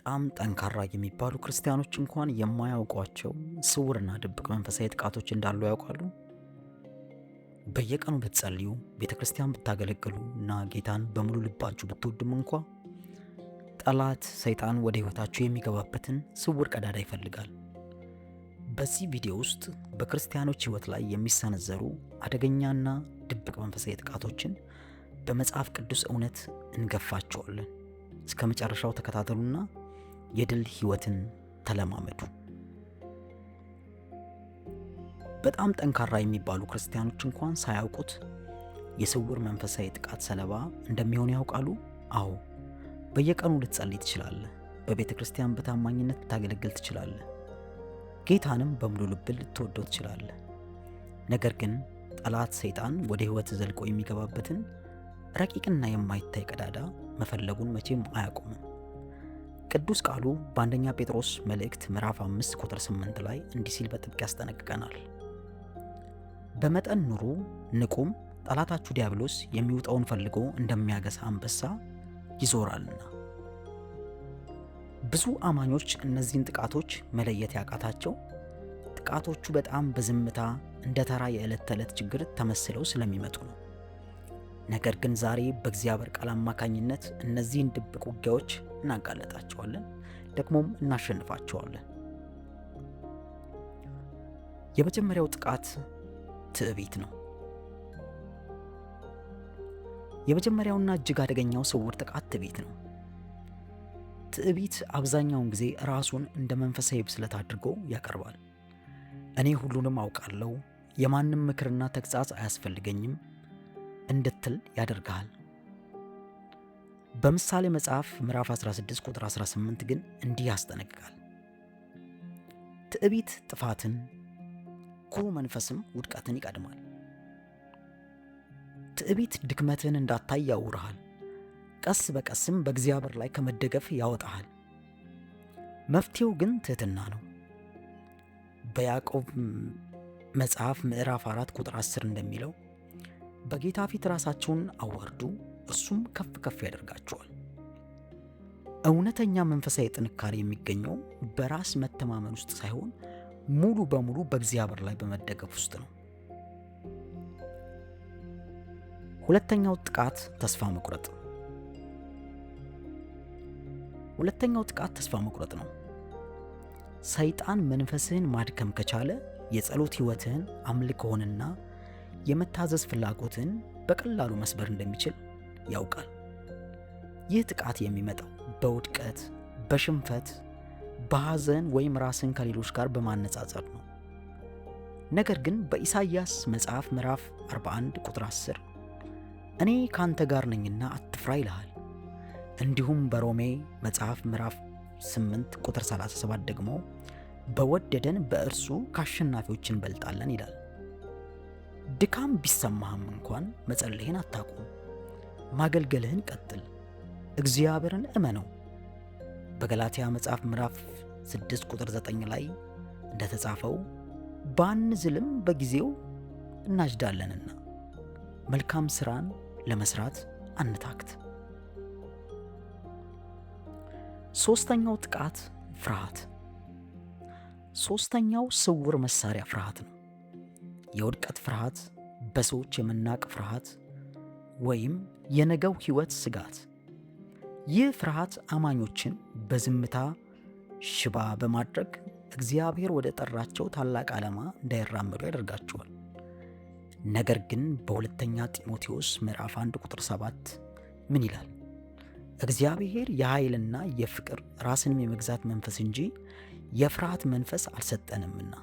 በጣም ጠንካራ የሚባሉ ክርስቲያኖች እንኳን የማያውቋቸው ስውርና ድብቅ መንፈሳዊ ጥቃቶች እንዳሉ ያውቃሉ? በየቀኑ ብትጸልዩ፣ ቤተ ክርስቲያን ብታገለግሉ እና ጌታን በሙሉ ልባችሁ ብትወዱም እንኳ ጠላት ሰይጣን ወደ ሕይወታችሁ የሚገባበትን ስውር ቀዳዳ ይፈልጋል። በዚህ ቪዲዮ ውስጥ በክርስቲያኖች ሕይወት ላይ የሚሰነዘሩ አደገኛና ድብቅ መንፈሳዊ ጥቃቶችን በመጽሐፍ ቅዱስ እውነት እንገፋቸዋለን። እስከ መጨረሻው ተከታተሉና የድል ሕይወትን ተለማመዱ። በጣም ጠንካራ የሚባሉ ክርስቲያኖች እንኳን ሳያውቁት የስውር መንፈሳዊ ጥቃት ሰለባ እንደሚሆኑ ያውቃሉ? አዎ። በየቀኑ ልትጸልይ ትችላለህ። በቤተ ክርስቲያን በታማኝነት ልታገለግል ትችላለህ። ጌታንም በሙሉ ልብ ልትወደው ትችላለህ። ነገር ግን ጠላት ሰይጣን ወደ ሕይወት ዘልቆ የሚገባበትን ረቂቅና የማይታይ ቀዳዳ መፈለጉን መቼም አያቆምም። ቅዱስ ቃሉ በአንደኛ ጴጥሮስ መልእክት ምዕራፍ 5 ቁጥር 8 ላይ እንዲህ ሲል በጥብቅ ያስጠነቅቀናል። በመጠን ኑሩ፣ ንቁም፣ ጠላታችሁ ዲያብሎስ የሚውጠውን ፈልጎ እንደሚያገሳ አንበሳ ይዞራልና። ብዙ አማኞች እነዚህን ጥቃቶች መለየት ያቃታቸው ጥቃቶቹ በጣም በዝምታ እንደ ተራ የዕለት ተዕለት ችግር ተመስለው ስለሚመጡ ነው። ነገር ግን ዛሬ በእግዚአብሔር ቃል አማካኝነት እነዚህን ድብቅ ውጊያዎች እናጋለጣቸዋለን፣ ደግሞም እናሸንፋቸዋለን። የመጀመሪያው ጥቃት ትዕቢት ነው። የመጀመሪያውና እጅግ አደገኛው ስውር ጥቃት ትዕቢት ነው። ትዕቢት አብዛኛውን ጊዜ ራሱን እንደ መንፈሳዊ ብስለት አድርጎ ያቀርባል። እኔ ሁሉንም አውቃለሁ፣ የማንም ምክርና ተግሣጽ አያስፈልገኝም እንድትል ያደርግሃል። በምሳሌ መጽሐፍ ምዕራፍ 16 ቁጥር 18 ግን እንዲህ ያስጠነቅቃል። ትዕቢት ጥፋትን፣ ኩሩ መንፈስም ውድቀትን ይቀድማል። ትዕቢት ድክመትህን እንዳታይ ያውርሃል፣ ቀስ በቀስም በእግዚአብሔር ላይ ከመደገፍ ያወጣሃል። መፍትሄው ግን ትሕትና ነው። በያዕቆብ መጽሐፍ ምዕራፍ 4 ቁጥር 10 እንደሚለው በጌታ ፊት ራሳችሁን አዋርዱ፣ እርሱም ከፍ ከፍ ያደርጋችኋል። እውነተኛ መንፈሳዊ ጥንካሬ የሚገኘው በራስ መተማመን ውስጥ ሳይሆን ሙሉ በሙሉ በእግዚአብሔር ላይ በመደገፍ ውስጥ ነው። ሁለተኛው ጥቃት ተስፋ መቁረጥ። ሁለተኛው ጥቃት ተስፋ መቁረጥ ነው። ሰይጣን መንፈስህን ማድከም ከቻለ የጸሎት ሕይወትህን፣ አምልኮህንና የመታዘዝ ፍላጎትህን በቀላሉ መስበር እንደሚችል ያውቃል። ይህ ጥቃት የሚመጣው በውድቀት፣ በሽንፈት፣ በሐዘን ወይም ራስን ከሌሎች ጋር በማነጻጸር ነው። ነገር ግን በኢሳይያስ መጽሐፍ ምዕራፍ 41 ቁጥር 10 እኔ ካንተ ጋር ነኝና አትፍራ ይልሃል። እንዲሁም በሮሜ መጽሐፍ ምዕራፍ 8 ቁጥር 37 ደግሞ በወደደን በእርሱ ከአሸናፊዎች እንበልጣለን ይላል። ድካም ቢሰማህም እንኳን መጸለይህን አታቁም፣ ማገልገልህን ቀጥል፣ እግዚአብሔርን እመነው። በገላትያ መጽሐፍ ምዕራፍ 6 ቁጥር 9 ላይ እንደተጻፈው ባንዝልም በጊዜው እናጭዳለንና መልካም ሥራን ለመስራት አንታክት። ሦስተኛው ጥቃት ፍርሃት። ሦስተኛው ስውር መሳሪያ ፍርሃት ነው። የውድቀት ፍርሃት፣ በሰዎች የመናቅ ፍርሃት ወይም የነገው ሕይወት ስጋት። ይህ ፍርሃት አማኞችን በዝምታ ሽባ በማድረግ እግዚአብሔር ወደ ጠራቸው ታላቅ ዓላማ እንዳይራመዱ ያደርጋቸዋል። ነገር ግን በሁለተኛ ጢሞቴዎስ ምዕራፍ 1 ቁጥር 7 ምን ይላል? እግዚአብሔር የኃይልና የፍቅር ራስንም የመግዛት መንፈስ እንጂ የፍርሃት መንፈስ አልሰጠንምና።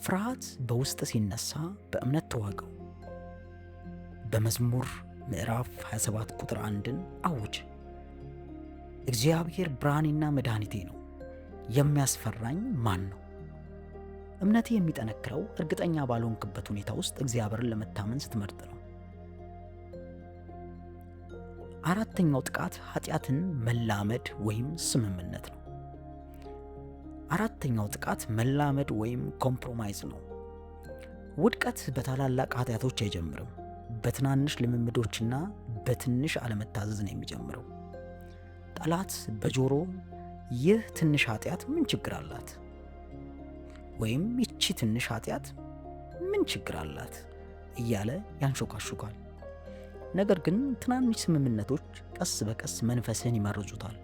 ፍርሃት በውስጥ ሲነሳ በእምነት ተዋጋው። በመዝሙር ምዕራፍ 27 ቁጥር 1ን አውጅ። እግዚአብሔር ብርሃኔና መድኃኒቴ ነው፣ የሚያስፈራኝ ማን ነው? እምነቴ የሚጠነክረው እርግጠኛ ባልሆንክበት ሁኔታ ውስጥ እግዚአብሔርን ለመታመን ስትመርጥ ነው። አራተኛው ጥቃት ኃጢአትን መላመድ ወይም ስምምነት ነው። አራተኛው ጥቃት መላመድ ወይም compromise ነው። ውድቀት በታላላቅ ኃጢአቶች አይጀምርም። በትናንሽ ልምምዶችና በትንሽ አለመታዘዝ ነው የሚጀምረው። ጠላት በጆሮ ይህ ትንሽ ኃጢአት ምን ችግር አላት? ወይም ይቺ ትንሽ ኃጢአት ምን ችግር አላት? እያለ ያንሾካሹካል። ነገር ግን ትናንሽ ስምምነቶች ቀስ በቀስ መንፈስህን ይመርዙታል፣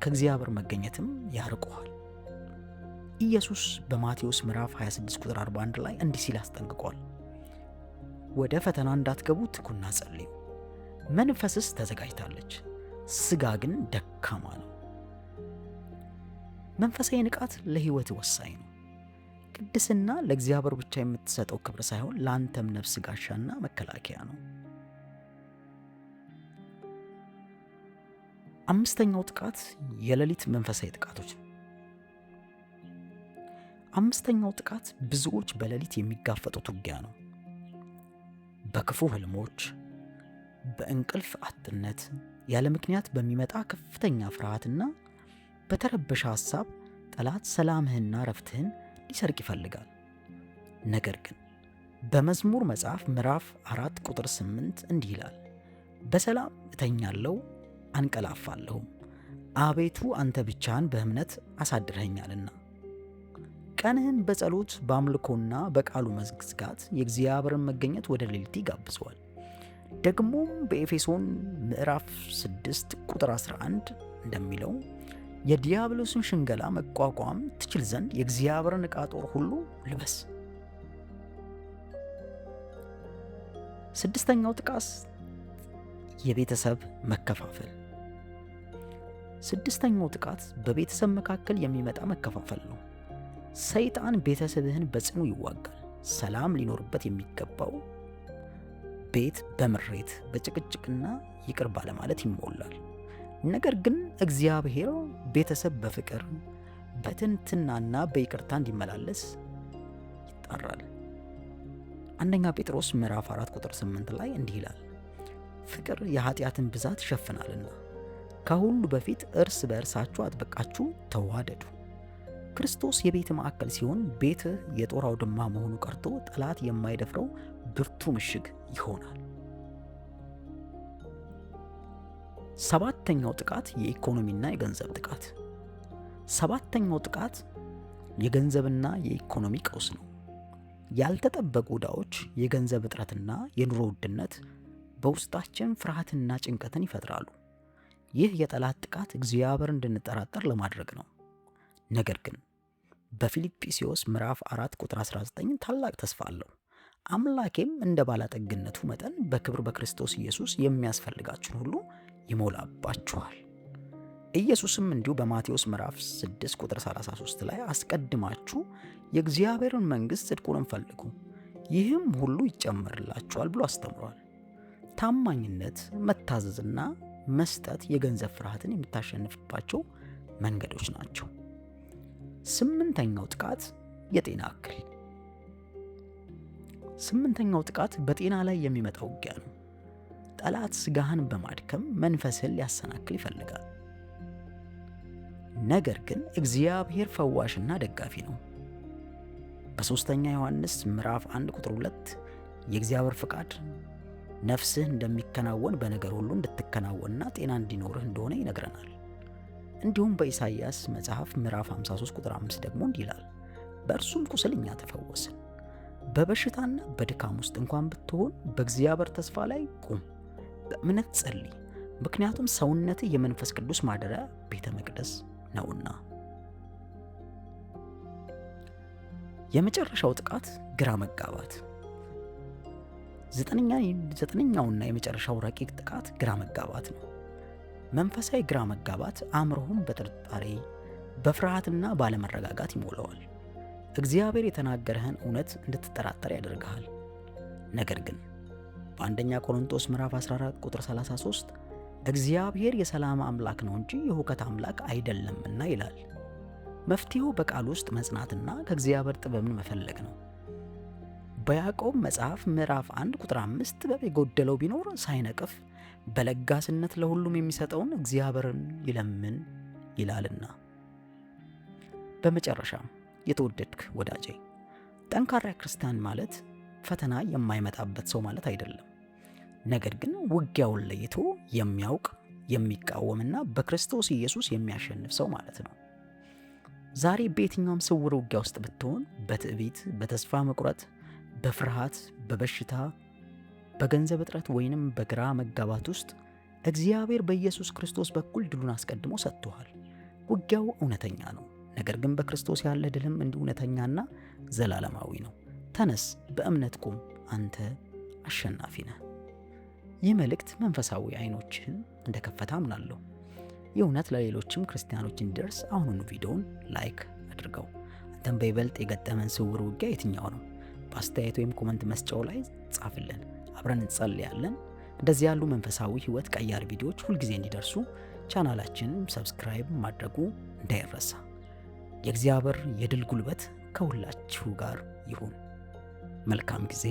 ከእግዚአብሔር መገኘትም ያርቁሃል። ኢየሱስ በማቴዎስ ምዕራፍ 26 ቁጥር 41 ላይ እንዲህ ሲል አስጠንቅቋል። ወደ ፈተና እንዳትገቡ ትጉና ጸልዩ። መንፈስስ ተዘጋጅታለች፣ ሥጋ ግን ደካማ ነው። መንፈሳዊ ንቃት ለሕይወት ወሳኝ ነው። ቅድስና ለእግዚአብሔር ብቻ የምትሰጠው ክብር ሳይሆን ለአንተም ነፍስ ጋሻና መከላከያ ነው። አምስተኛው ጥቃት የሌሊት መንፈሳዊ ጥቃቶች። አምስተኛው ጥቃት ብዙዎች በሌሊት የሚጋፈጡት ውጊያ ነው። በክፉ ህልሞች፣ በእንቅልፍ አጥነት፣ ያለ ምክንያት በሚመጣ ከፍተኛ ፍርሃትና በተረበሸ ሐሳብ ጠላት ሰላምህና ረፍትህን ሊሰርቅ ይፈልጋል። ነገር ግን በመዝሙር መጽሐፍ ምዕራፍ 4 ቁጥር 8 እንዲህ ይላል፣ በሰላም እተኛለሁ አንቀላፋለሁም፣ አቤቱ አንተ ብቻህን በእምነት አሳድረኸኛልና። ቀንህን በጸሎት በአምልኮና በቃሉ መዝጋት የእግዚአብሔርን መገኘት ወደ ሌሊት ይጋብዘዋል። ደግሞም በኤፌሶን ምዕራፍ 6 ቁጥር 11 እንደሚለው የዲያብሎስን ሽንገላ መቋቋም ትችል ዘንድ የእግዚአብሔርን ዕቃ ጦር ሁሉ ልበስ። ስድስተኛው ጥቃት የቤተሰብ መከፋፈል። ስድስተኛው ጥቃት በቤተሰብ መካከል የሚመጣ መከፋፈል ነው። ሰይጣን ቤተሰብህን በጽኑ ይዋጋል። ሰላም ሊኖርበት የሚገባው ቤት በምሬት በጭቅጭቅና ይቅር ባለማለት ይሞላል። ነገር ግን እግዚአብሔር ቤተሰብ በፍቅር በትህትናና በይቅርታ እንዲመላለስ ይጣራል። አንደኛ ጴጥሮስ ምዕራፍ 4 ቁጥር 8 ላይ እንዲህ ይላል፣ ፍቅር የኃጢአትን ብዛት ይሸፍናልና ከሁሉ በፊት እርስ በእርሳችሁ አጥብቃችሁ ተዋደዱ። ክርስቶስ የቤት ማዕከል ሲሆን ቤትህ የጦር አውድማ መሆኑ ቀርቶ ጠላት የማይደፍረው ብርቱ ምሽግ ይሆናል። ሰባተኛው ጥቃት የኢኮኖሚና የገንዘብ ጥቃት። ሰባተኛው ጥቃት የገንዘብና የኢኮኖሚ ቀውስ ነው። ያልተጠበቁ ዕዳዎች፣ የገንዘብ እጥረትና የኑሮ ውድነት በውስጣችን ፍርሃትና ጭንቀትን ይፈጥራሉ። ይህ የጠላት ጥቃት እግዚአብሔር እንድንጠራጠር ለማድረግ ነው። ነገር ግን በፊልጵስዩስ ምዕራፍ 4 ቁጥር 19 ታላቅ ተስፋ አለው። አምላኬም እንደ ባለጠግነቱ መጠን በክብር በክርስቶስ ኢየሱስ የሚያስፈልጋችሁን ሁሉ ይሞላባችኋል። ኢየሱስም እንዲሁ በማቴዎስ ምዕራፍ 6 ቁጥር 33 ላይ አስቀድማችሁ የእግዚአብሔርን መንግሥት ጽድቁንም ፈልጉ፣ ይህም ሁሉ ይጨመርላችኋል ብሎ አስተምሯል። ታማኝነት፣ መታዘዝና መስጠት የገንዘብ ፍርሃትን የምታሸንፍባቸው መንገዶች ናቸው። ስምንተኛው ጥቃት የጤና እክል። ስምንተኛው ጥቃት በጤና ላይ የሚመጣው ውጊያ ነው። ጠላት ስጋህን በማድከም መንፈስህን ሊያሰናክል ይፈልጋል። ነገር ግን እግዚአብሔር ፈዋሽና ደጋፊ ነው። በሦስተኛ ዮሐንስ ምዕራፍ 1 ቁጥር 2 የእግዚአብሔር ፍቃድ ነፍስህ እንደሚከናወን በነገር ሁሉ እንድትከናወንና ጤና እንዲኖርህ እንደሆነ ይነግረናል። እንዲሁም በኢሳይያስ መጽሐፍ ምዕራፍ 53 ቁጥር 5 ደግሞ እንዲህ ይላል፣ በእርሱም ቁስል እኛ ተፈወስን። በበሽታና በድካም ውስጥ እንኳን ብትሆን በእግዚአብሔር ተስፋ ላይ ቁም፣ በእምነት ጸልይ፣ ምክንያቱም ሰውነትህ የመንፈስ ቅዱስ ማደሪያ ቤተ መቅደስ ነውና። የመጨረሻው ጥቃት ግራ መጋባት። ዘጠነኛውና የመጨረሻው ረቂቅ ጥቃት ግራ መጋባት ነው። መንፈሳዊ ግራ መጋባት አእምሮህን በጥርጣሬ በፍርሃትና ባለመረጋጋት ይሞላዋል። እግዚአብሔር የተናገረህን እውነት እንድትጠራጠር ያደርግሃል። ነገር ግን በአንደኛ ቆሮንቶስ ምዕራፍ 14 ቁጥር 33 እግዚአብሔር የሰላም አምላክ ነው እንጂ የሁከት አምላክ አይደለምና ይላል። መፍትሄው በቃል ውስጥ መጽናትና ከእግዚአብሔር ጥበብን መፈለግ ነው። በያዕቆብ መጽሐፍ ምዕራፍ 1 ቁጥር 5 ጥበብ የጎደለው ቢኖር ሳይነቅፍ በለጋስነት ለሁሉም የሚሰጠውን እግዚአብሔርን ይለምን ይላልና። በመጨረሻም የተወደድክ ወዳጄ፣ ጠንካራ ክርስቲያን ማለት ፈተና የማይመጣበት ሰው ማለት አይደለም። ነገር ግን ውጊያውን ለይቶ የሚያውቅ የሚቃወምና በክርስቶስ ኢየሱስ የሚያሸንፍ ሰው ማለት ነው። ዛሬ በየትኛውም ስውር ውጊያ ውስጥ ብትሆን፣ በትዕቢት፣ በተስፋ መቁረጥ፣ በፍርሃት፣ በበሽታ፣ በገንዘብ እጥረት ወይንም በግራ መጋባት ውስጥ፣ እግዚአብሔር በኢየሱስ ክርስቶስ በኩል ድሉን አስቀድሞ ሰጥቶሃል። ውጊያው እውነተኛ ነው፣ ነገር ግን በክርስቶስ ያለ ድልም እንዲሁ እውነተኛና ዘላለማዊ ነው። ተነስ፣ በእምነት ቁም፣ አንተ አሸናፊ ነህ። ይህ መልእክት መንፈሳዊ አይኖችህን እንደከፈተ አምናለሁ። ይህ እውነት ለሌሎችም ክርስቲያኖች እንዲደርስ አሁኑኑ ቪዲዮውን like አድርገው። አንተም በይበልጥ የገጠመን ስውር ውጊያ የትኛው ነው? በአስተያየት ወይም comment መስጫው ላይ ጻፍልን። አብረን እንጸልያለን። እንደዚህ ያሉ መንፈሳዊ ሕይወት ቀያሪ ቪዲዮዎች ሁልጊዜ እንዲደርሱ ቻናላችንን subscribe ማድረጉ እንዳይረሳ። የእግዚአብሔር የድል ጉልበት ከሁላችሁ ጋር ይሁን። መልካም ጊዜ።